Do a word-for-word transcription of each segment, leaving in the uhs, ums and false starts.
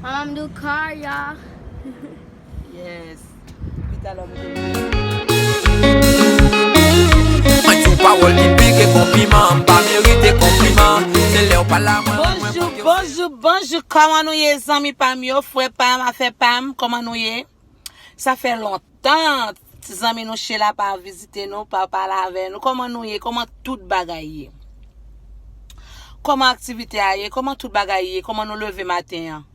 Mama m do car, y'all. Yes. Pita lòm. Mwen di w pawòl ki pike konpliman, m pa merite konpliman. Se lè w pa la, mwen. Bonjou, bonjou, bonjou. Kòman nou ye, zanmi pa m yo, frè pa m, afè pa m, kòman nou ye? Sa fè lontan ti zanmi nou Sheila pa vizite nou, pa pale avè nou. Kòman nou ye? Kòman tout bagay ye? Kòman aktivite a ye? Kòman tout bagay ye? Kòman nou leve maten an?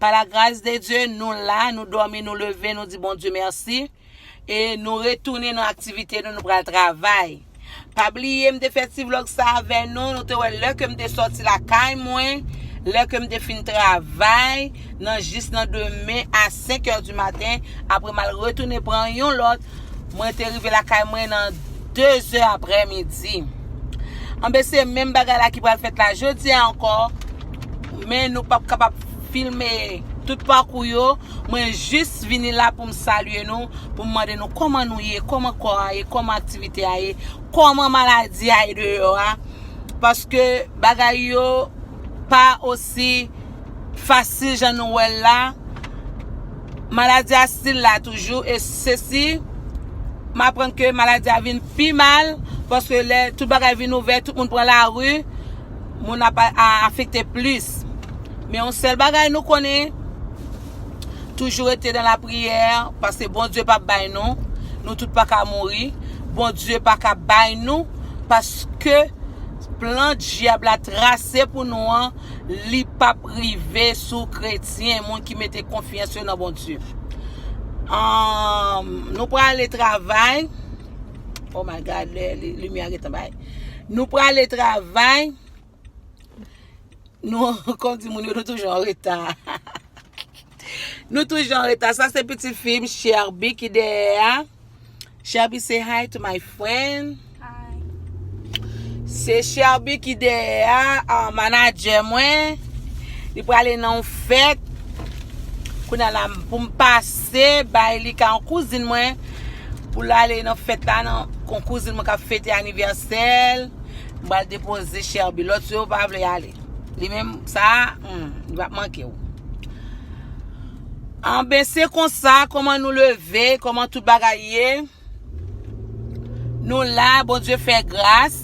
Pa la gras de Dye, nou la, nou dòmi, nou leve, nou di Bondye mèsi. E nou retounen nan aktivite nou, nou pral travay. Pa bliye m te fè ti vlòg sa avè nou, nou te wè lè ke m te sòti lakay mwen, lè ke m te fin travay, nan jis nan demen a senk è di maten, apre m al retounen pran yon lòt, mwen te rive lakay mwen nan de zè aprèmidi. Anben, se menm bagay la ki pral fèt la jodi a ankò, men nou p ap kapab filme tout pakou yo. Mwen jis vini la pou m salye nou, pou m mande nou kòman nou ye, kòman kò a ye, kòman aktivite a ye, kòman maladi a ye deyò a. Paske bagay yo pa osi fasil jan nou wè l la. Maladi a still la toujou, e se si m aprann ke maladi a vin pi mal, paske lè tout bagay vin ouvè, tout moun pran lari, moun ap a- a- afekte plis. Men yon sèl bagay nou konnen, toujou rete nan lapriyè, paske Bondye p ap bay nou, nou tout pa ka mouri, Bondye pa ka bay nou, paske plan dyab la trase pou nou an, li p ap rive sou kretyen, moun ki mete konfyans yo nan Bondye. Ahn, nou prale travay. Oh my God, le- li- limyè a gentan bay. Nou prale travay. Nou, kòm di moun yo, nou toujou an reta. Nou toujou an reta. Sa se pitit fi m, Sherby, ki dèyè a. Sherby, say hi to my friend. Hi. Se Sherby ki dèyè a, a, manadjè mwen. Li prale nan yon fèt. Kounye a la, pou m pase, bay li ka yon kouzin mwen. Pou l ale nan fèt la, nan, yon kouzin mwen k ap fete anivèsè l. M pral depoze Sherby. Lòt yo pa vle ale. Li menm, sa, hmm, li p ap manke w. Anben, se konsa, kòman nou leve, kòman tout bagay ye. Nou la, Bondye fè gras.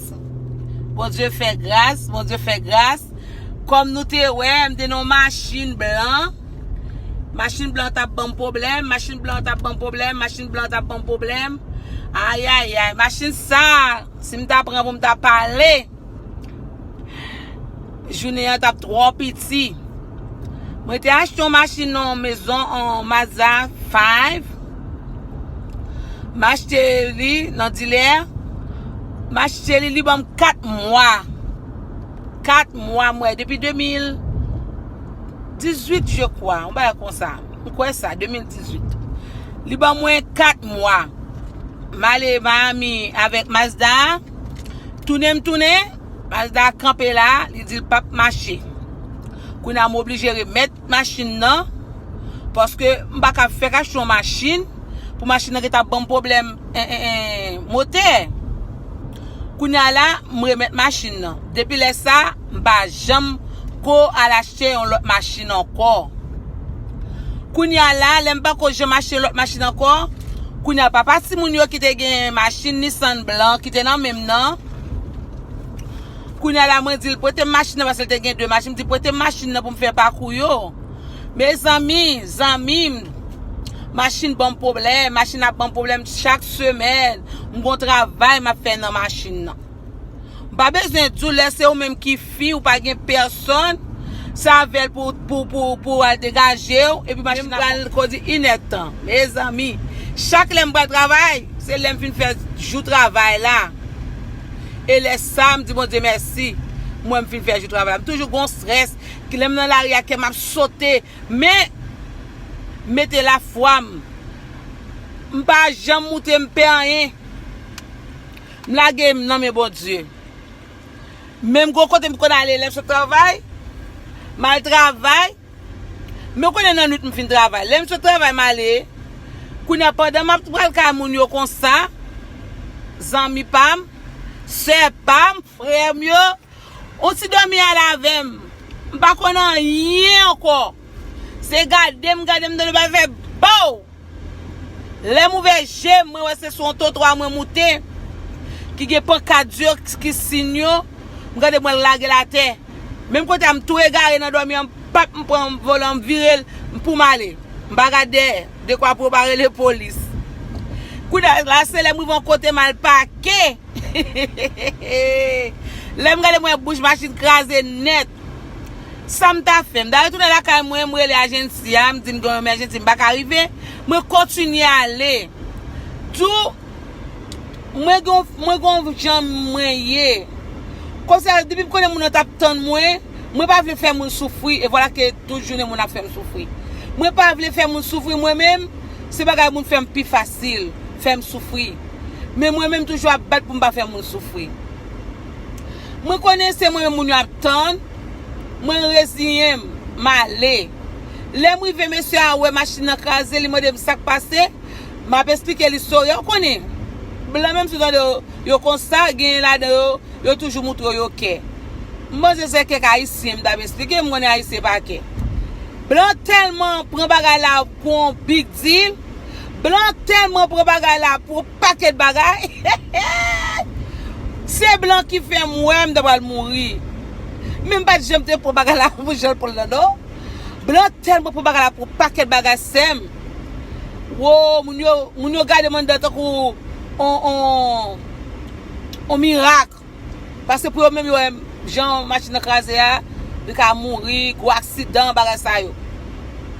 Bondye fè gras, Bondye fè gras. Kòm nou te wè, m te nan yon machin blan. Machin blan t ap ban m pwoblèm, machin blan t ap ban m pwoblèm, machin blan t ap ban m pwoblèm. Ayayay, machin sa, si m ta pran pou m ta pale, jounen an t ap twò piti. Mwen te achte yon machin nan yon mezon, yon Mazda five. M achte li nan dilè. M achte li, li ban m kat mwa. Kat mwa, mwen, depi de mil dizuit, je kwa, yon bagay konsa. M kwè sa, de mil dizuit. Li ban mwen kat mwa. M ale Miami avèk Mazda a. Tounen m tounen, Mazda a kanpe la, li di l p ap mache. Kounye a m oblije remèt machin nan, paske m pa ka fèk achte yon machin, pou machin nan gentan ban m pwoblèm, en, en, en, motè. Kounye a la, m remèt machin nan. Depi lè sa, m pa janm ko al achte yon lòt machin ankò. Kounye a la, lè m pa ko janm achte lòt machin ankò, kounye a papa timoun yo ki te gen machin Nissan blan ki te nan men m nan, kounye a la, mwen di l prete m machin nan, paske l te gen de machin, m di prete m machin nan pou m fè pakou yo. Mezanmi, zanmi m, machin ban m pwoblèm, machin ap ban m pwoblèm chak semèn. M gon travay m ap fè nan machin nan. M pa bezwen di w, lè se ou menm ki fi, ou pa gen pèsonn, se avè l pou, pou, pou, pou al degaje w, epi machin nan pral kòdi inèdtan. Mezanmi, chak lè m pral travay, se lè m fin fè jou travay la. E lè sa, m di Bondye mèsi. M wè m fin fè jou travay la. M toujou gon strès. Ki lè m nan lari a, kè m ap sote. Men, mete lafwa m. M pa janm moute, m pè anyen. M lage m nan men Bondye. Menm gon kote m konn ale lè m sot travay, m al travay, men konnen nan nwit m fin travay. Lè m sot travay, m ale, kounye a pandan m ap pral kay moun yo konsa, zanmi pa m, sè pa m, frè m yo, on ti dòmi al avè m. M pa konn anyen ankò. Se gade m, gade m, tande bagay fè bow! Lè m ouvè je m, mwen wè se sou yon twotwa mwen moute, ki gen pankat Dioskis yo, m gade mwen lage l atè. Menm kote a m tou egare nan dòmi an, m pap, m pran volan, m vire l, m pou m ale. M pa gade dèyè, dekwa pou yo pa rele polis. Kounye a la, se lè m rive yon kote m al pake. Lè m gade, mwen bouch machin kraze nèt. Sa m ta fè? M ta retounen lakay mwen, m rele ajansi a, m di m gen yon emèjensi, m pa ka rive. Mwen kontinye ale. Tou, mwen gen, mwen gen yon jan mwen ye. Kòmsi depi m konnen moun nan t ap tann mwen, mwen pa vle fè moun soufri, e vwala ke tout jounen moun ap fè m soufri. Mwen pa vle fè moun soufri, mwen menm, se bagay moun fè m pi fasil, fè m soufri. Men mwen menm toujou ap bat pou m pa fè moun soufri. Mwen konnen se mwen menm moun yo ap tann, mwen reziyen m, m ale. Lè m rive, mesye a wè machin nan kraze, li mande m sa k pase, m ap esplike l istwa. Ou konnen, blan menm si w tande yo, yo konsa, genyen ladan yo, yo toujou moutre w yo kè. M panse se kèk Ayisyen m t ap esplike, m konnen Ayisyen pa kè. Blan tèlman pran bagay la pou yon big deal, blan tèlman pran bagay la pou yon pakèt bagay. Se blan ki fè m wè m ta pral mouri. Men m pa t janm te pran bagay la pou jan l pran l nan non. Blan tèlman pran bagay la pou yon pakèt bagay, sè m. Wo, moun yo, moun yo gade m anndan tankou on, on, on mirak. Paske pou yo menm, yo wè jan machin nan kraze a, li ka mouri, gwo aksidan, bagay sa yo.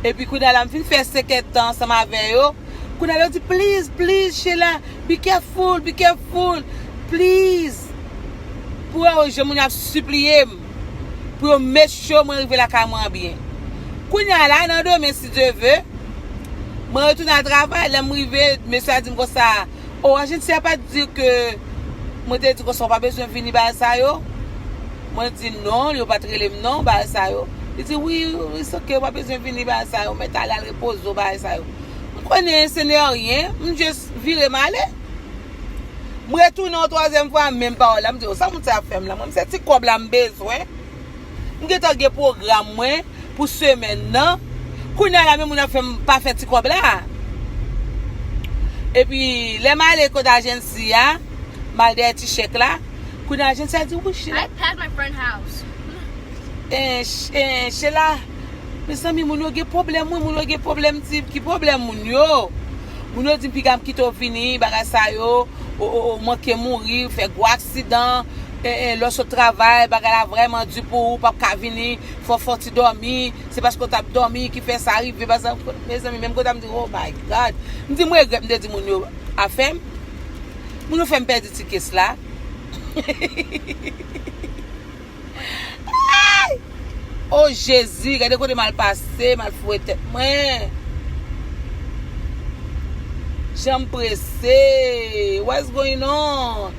Epi kounye a la, m fin fè senkèt tan ansanm avè yo. Kounye a la, yo di, "Please, please, Sheila, be careful, be careful, please." Pou yo wè jan moun yo ap sipliye m, pou yo make sure mwen rive lakay mwen an byen. Kounye a la, nan demen, si Dye ve, mwen retounen al travay. Lè m rive, mesye a di m konsa, "O, ajansi a pa t di ke mwen te di konsa w pa bezwen vini bagay sa yo?" Mwen di, "Non, yo pa t rele m non, bagay sa yo." Li di, "Wi, wi, it's ok, w pa bezwen vini bagay sa yo, mèt ale, al repoze w, bagay sa yo." M konnen se ne rien, m just vire m ale. M retounen yon twazyèm fwa, menm pawòl la, m di, "O, sa moun sa ap fè m la? Mwen, se ti kòb la m bezwen." M gentan gen pwogram mwen pou semèn nan. Kounye a la, men moun ap fè m pa fè ti kòb la. Epi, lè m ale kot ajansi a, m al dèyè ti chèk la. Kounye a, ajansi a di, "Wi, Sheila." I passed my friend house. Eh, ch-, eh, Sheila, mezanmi, moun yo gen pwoblèm, wi, moun yo gen pwoblèm, di, ki pwoblèm moun yo? Moun yo di m piga m kite w vini, bagay sa yo, o, o, o, manke mouri, fè gwo aksidan, e, e, lè w sot travay, bagay la vrèman di pou ou, w p ap ka vini, fò w fè yon ti dòmi, se paske w t ap dòmi ki fè sa rive, bagay sa, mezanmi, menm kote a m di, "Oh my God." M di, "M regrèt m te di moun yo afè m." Moun yo fè m pèdi ti kès la. Ay! O Jezi, gade kote m al pase, m al foure tèt mwen. Jan m prese. What's going on?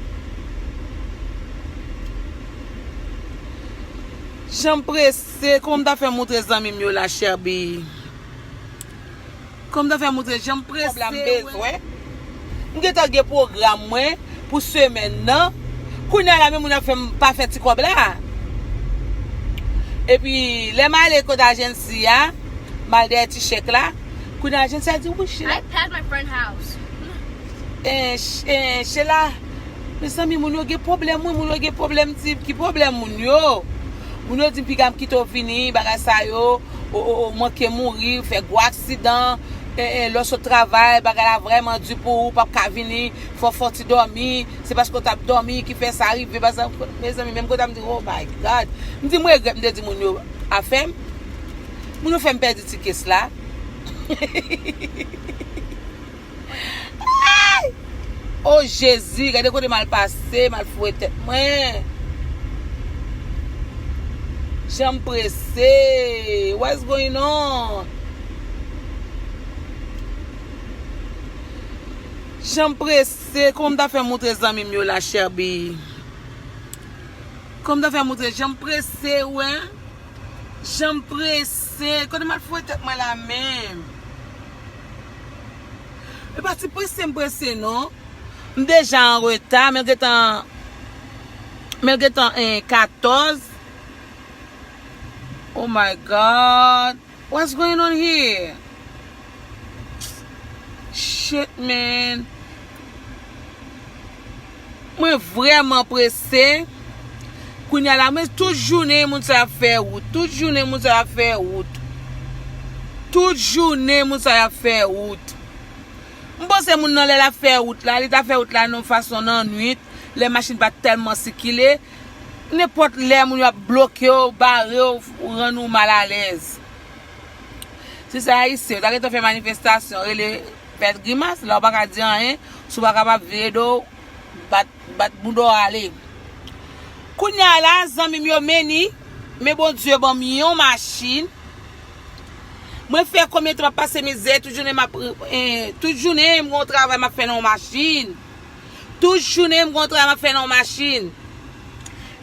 Jan m prese. Kòman m ta fè moutre zanmi m yo la, Sherby? Kòman m ta fè moutre jan m prese, kòb la m bezwen. M gentan gen pwogram mwen pou semèn nan. Kounye a la, men moun ap fè m pa fè ti kòb la. Epi, lè m ale kot ajansi a, m al dèyè ti chèk la. Kounye a, ajansi a di, "Wi, Sheila." I passed my friend house. Eh, ch-, eh, Sheila, mezanmi, moun yo gen pwoblèm, wi, moun yo gen pwoblèm, di, ki pwoblèm moun yo? Moun yo di m piga m kite w vini, bagay sa yo, o, o, o, manke mouri, fè gwo aksidan, eh, eh, lè w sot travay, bagay la vrèman di pou ou, w p ap ka vini, fò w fè yon ti dòmi, se paske w t ap dòmi ki fè sa rive, bagay sa, mezanmi, menm kote a m di, "Oh my God." M di, "M regrèt m te di moun yo afè m." Moun yo fè m pèdi ti kès la. Ay! O Jezi, gade kote m al pase, m al foure tèt mwen. Jan m prese. What's going on? Jan m prese. Kòman m ta fè moutre zanmi m yo la, Sherby? Kòman m ta fè moutre jan m prese, wi? Jan m prese. Kote m al foure tèt mwen la menm? E pa ti prese m prese non. M deja an reta, men l gentan, men l gentan, eh, katòz. Oh my God. What's going on here? Shit, man. Mwen vrèman prese. Kounye a la, men tout jounen moun sa y ap fè wout. Tout jounen moun sa y ap fè wout. Tout jounen moun sa y ap fè wout. M panse moun nan lè l ap fè wout la, li ta fè wout la nan yon fason nan nwit, lè machin pa tèlman sikile. Nenpòt lè moun yo ap bloke w, bare w, rann ou malalèz. Si se Ayisyen, yo ta gentan fè manifestasyon, rele, fè grimas, la w pa ka di anyen, si w pa kapab vire do w, bat, bat bouda w ale. Kounye a la, zanmi m yo, men ni, men Bondye ban m yon machin. Mwen fè konbyen tan m ap pase mizè, tout jounen m ap, eh, tout jounen m gen yon travay m ap fè nan yon machin. Tout jounen m gen yon travay m ap fè nan yon machin.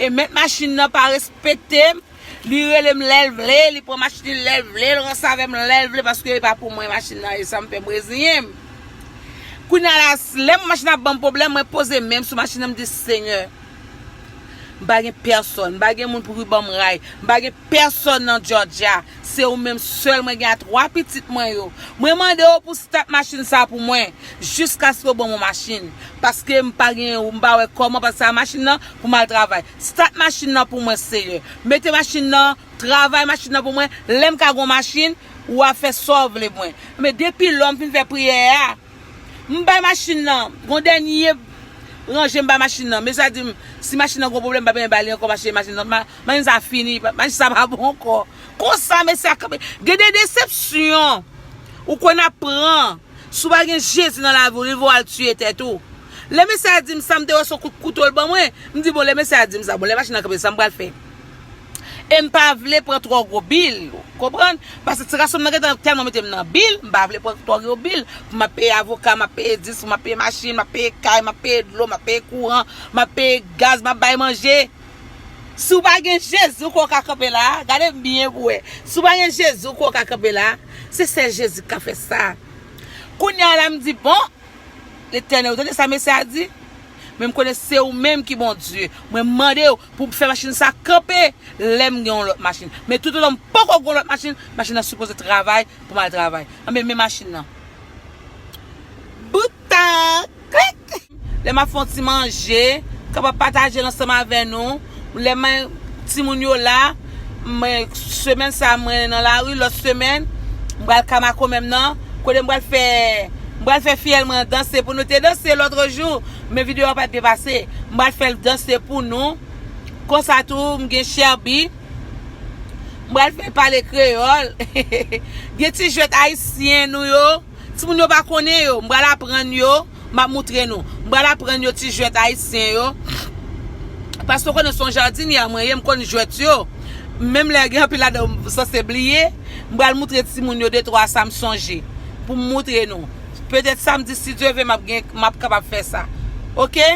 E mèt machin nan pa respekte m. Li rele m lè l vle, li pran machin li lè l vle, l ranse avè m lè l vle, paske e pa pou mwen machin nan ye, sa m fè m reziyen m. Kounye a la, lè machin nan ap ban m pwoblèm, mwen poze men m sou machin nan, m di, Senyè, m pa gen pèsòn, m pa gen moun pou ki ban m ray, m pa gen pèsòn nan Georgia. Se ou menm sèl mwen gen a twa pitit mwen yo. Mwen mande w pou stat machin sa pou mwen, jiskaske w ban mwen machin. Paske m pa gen, m pa wè kòman, paske sa machin nan pou m al travay. Stat machin nan pou mwen, Senyè. Mete machin nan, travay machin nan pou mwen. Lè m ka gon machin, ou a fè sa w vle mwen. Men depi lò m fin fè priyè a, m bay machin nan. Gon dènye ranje m bay machin nan. Mesye a di m, si machin nan gon pwoblèm, m pa bezwen ba li ankò, paske machin nan, ma-, machin sa fini, machin sa pa bon ankò. Konsa, mesye a kanpe. Gen de desepsyon ou konn ap pran. Si w pa gen Jezi nan lavi w, li vo al tiye tèt ou. Lè mesye a di m sa, m te wè se yon kout kouto l ban mwen. M di, bon, lè mesye a di m sa, bon, lè machin nan kanpe, sa m pral fè? E m pa vle pran twò gwo bil, ou konprann? Paske ti gason m nan gentan tèlman mete m nan bil, m pa vle pran twò gwo bil. Pou m ap peye avoka, m ap peye dis, m ap peye machin, m ap peye kay, m ap peye dlo, m ap peye kouran, m ap peye gaz, m ap bay manje. Si w pa gen Jezi, ou kwè w ka kanpe la? Gade m byen pou wè. Si w pa gen Jezi, ou kwè w ka kanpe la? Se sèl Jezi k ka fè sa. Kounye a la, m di, bon, Letènèl, ou tande sa mesye a di? Men m konnen se ou menm ki Bondye. Mwen mande w pou w fè machin sa kanpe lè m gen yon lòt machin. Men toutotan m poko gen yon lòt machin, machin nan sipoze travay pou m al travay. Anben, men machin nan. Boutan! Klik! Lè m ap fè yon ti manje, kapab pataje l ansanm avè nou. Lè mwen, timoun yo la, mwen, semèn sa, mwen nan lari, lòt semèn, m pral ka makomè m nan. Kote m pral fè, m pral fè fiyèl mwen danse pou nou. Te danse lòt jou, men videyo a pa t byen pase. M pral fè l danse pou nou. Konsa tou, m gen Sherby. M pral fè pale kreyòl. Gen ti jwèt ayisyen nou yo. Timoun yo pa konnen yo. M pral aprann yo. M ap moutre nou. M pral aprann yo ti jwèt ayisyen yo. Paske w konnen se yon jadinyè mwen ye, m konn jwèt yo. Menm lè gen anpil ladan m sanse bliye, m pral moutre timoun yo de twa sa m sonje. Pou m moutre nou. Petèt samdi, si Dye vle, m ap gen, m ap kapab fè sa. Oke?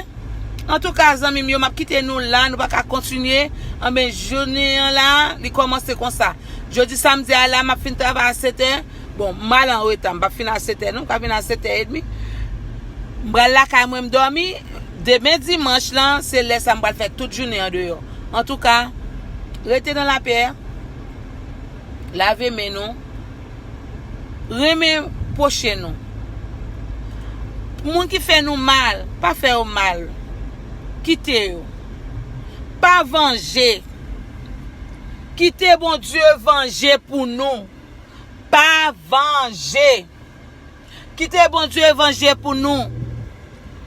Antouka, zanmi m yo, m ap kite nou la, nou pa ka kontinye. Anben, jounen an la, li kòmanse konsa. Jodi samdi a la, m ap fin travay a sèt è. Bon, m al an reta, m p ap fin a sèt è, non, m ka vin a sèt è edmi. M pral lakay mwen, m dòmi. Demen dimanch lan, se lè sa m pral fè tout jounen an deyò. Antouka, rete nan lapè, lave men nou, renmen pwochen nou. Moun ki fè nou mal, pa fè yo mal. Kite yo. Pa vanje. Kite Bondye vanje pou nou. Pa vanje. Kite Bondye vanje pou nou.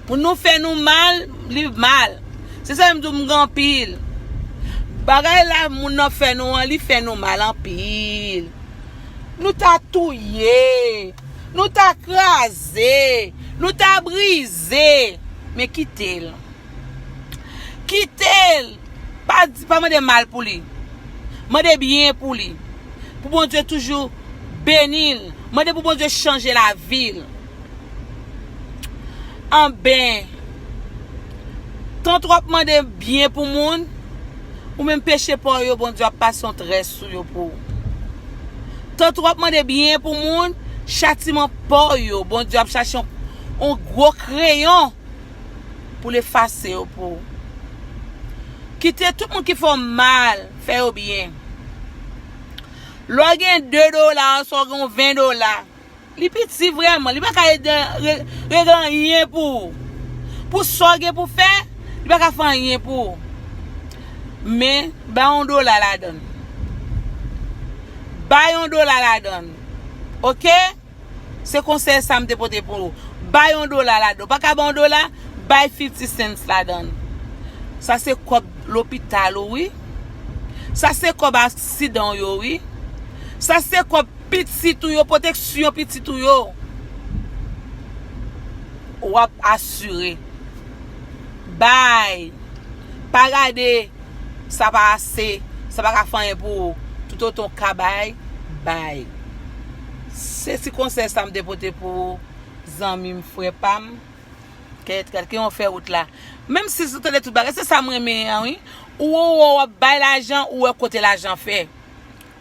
Pou nou fè nou mal, li mal. Se sa m di w, m gen anpil. Bagay la moun nan fè nou an, li fè nou mal anpil. Nou ta touye, nou ta kraze, nou ta brize. Men kite l. Kite l. Pa di, pa mande mal pou li. Mande byen pou li. Pou Bondye toujou beni l. Mande pou Bondye chanje lavi l. Anben, tan twòp mande byen pou moun, ou menm peche pa w yo, Bondye ap pase yon trè sou yo pou ou. Tan twòp mande byen pou moun, chatiman pa w yo, Bondye ap chache yon, yon gwo kreyon pou l efase yo pou ou. Kite tout moun ki fè w mal, fè yo byen. Lè w gen de dola, oswa w gen yon ven dola, li piti vrèman. Li pa ka ede, re-, regle anyen pou ou. Pou sa w gen pou fè, li pa ka fè anyen pou ou. Men, bay yon dola ladan l. Bay yon dola ladan l. Oke? Se konsèy sa m te pote pou ou. Bay yon dola ladan. Ou pa ka bay yon dola, bay fifty cents ladan l. Sa se kòb lopital ou, wi. Sa se kòb aksidan w yo, wi. Sa se kòb pitit ou yo, pwoteksyon pitit ou yo. W ap asire. Bay. Pa gade sa pa ase, sa pa ka fè anyen pou ou. Toutotan w ka bay, bay. Se ti konsèy sa m te pote pou ou, zanmi m, frè pa m. Kèt, kèt, ke yon fè wout la. Menm si sou tande tout bagay, se sa m renmen an, wi. Ou wè, w ap bay lajan, ou wè kote lajan fè.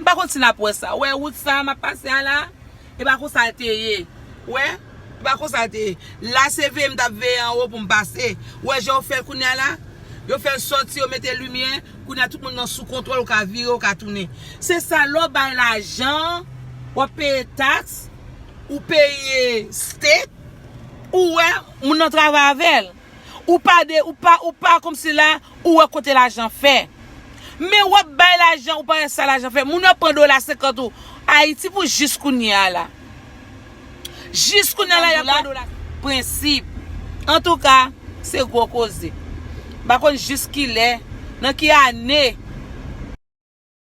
M pa konn si n ap wè sa. Ou wè wout sa m ap pase a la? E pa konsa l te ye. Ou wè? E pa konsa l te ye. La se veye m t ap veye anwo pou m pase. Ou wè jan yo fè l kounye a la? Yo fè l sòti, yo mete limyè. Kounye a tout moun nan sou kontwòl, ou ka vire, ou ka tounen. Se sa, lè w bay lajan, w ap peye taks, ou peye state, ou wè moun nan travay avè l. Ou pa de, ou pa, ou pa kòmsi la, ou wè kote lajan fè. Men w ap bay lajan, ou pa wè sa lajan fè. Moun yo pran dola senkant ou Ayiti pou jis kounye a la. Jis kounye a la, y ap pran dola. Prensip. Antouka, se gwo koze. M pa konn jis kilè, nan ki ane,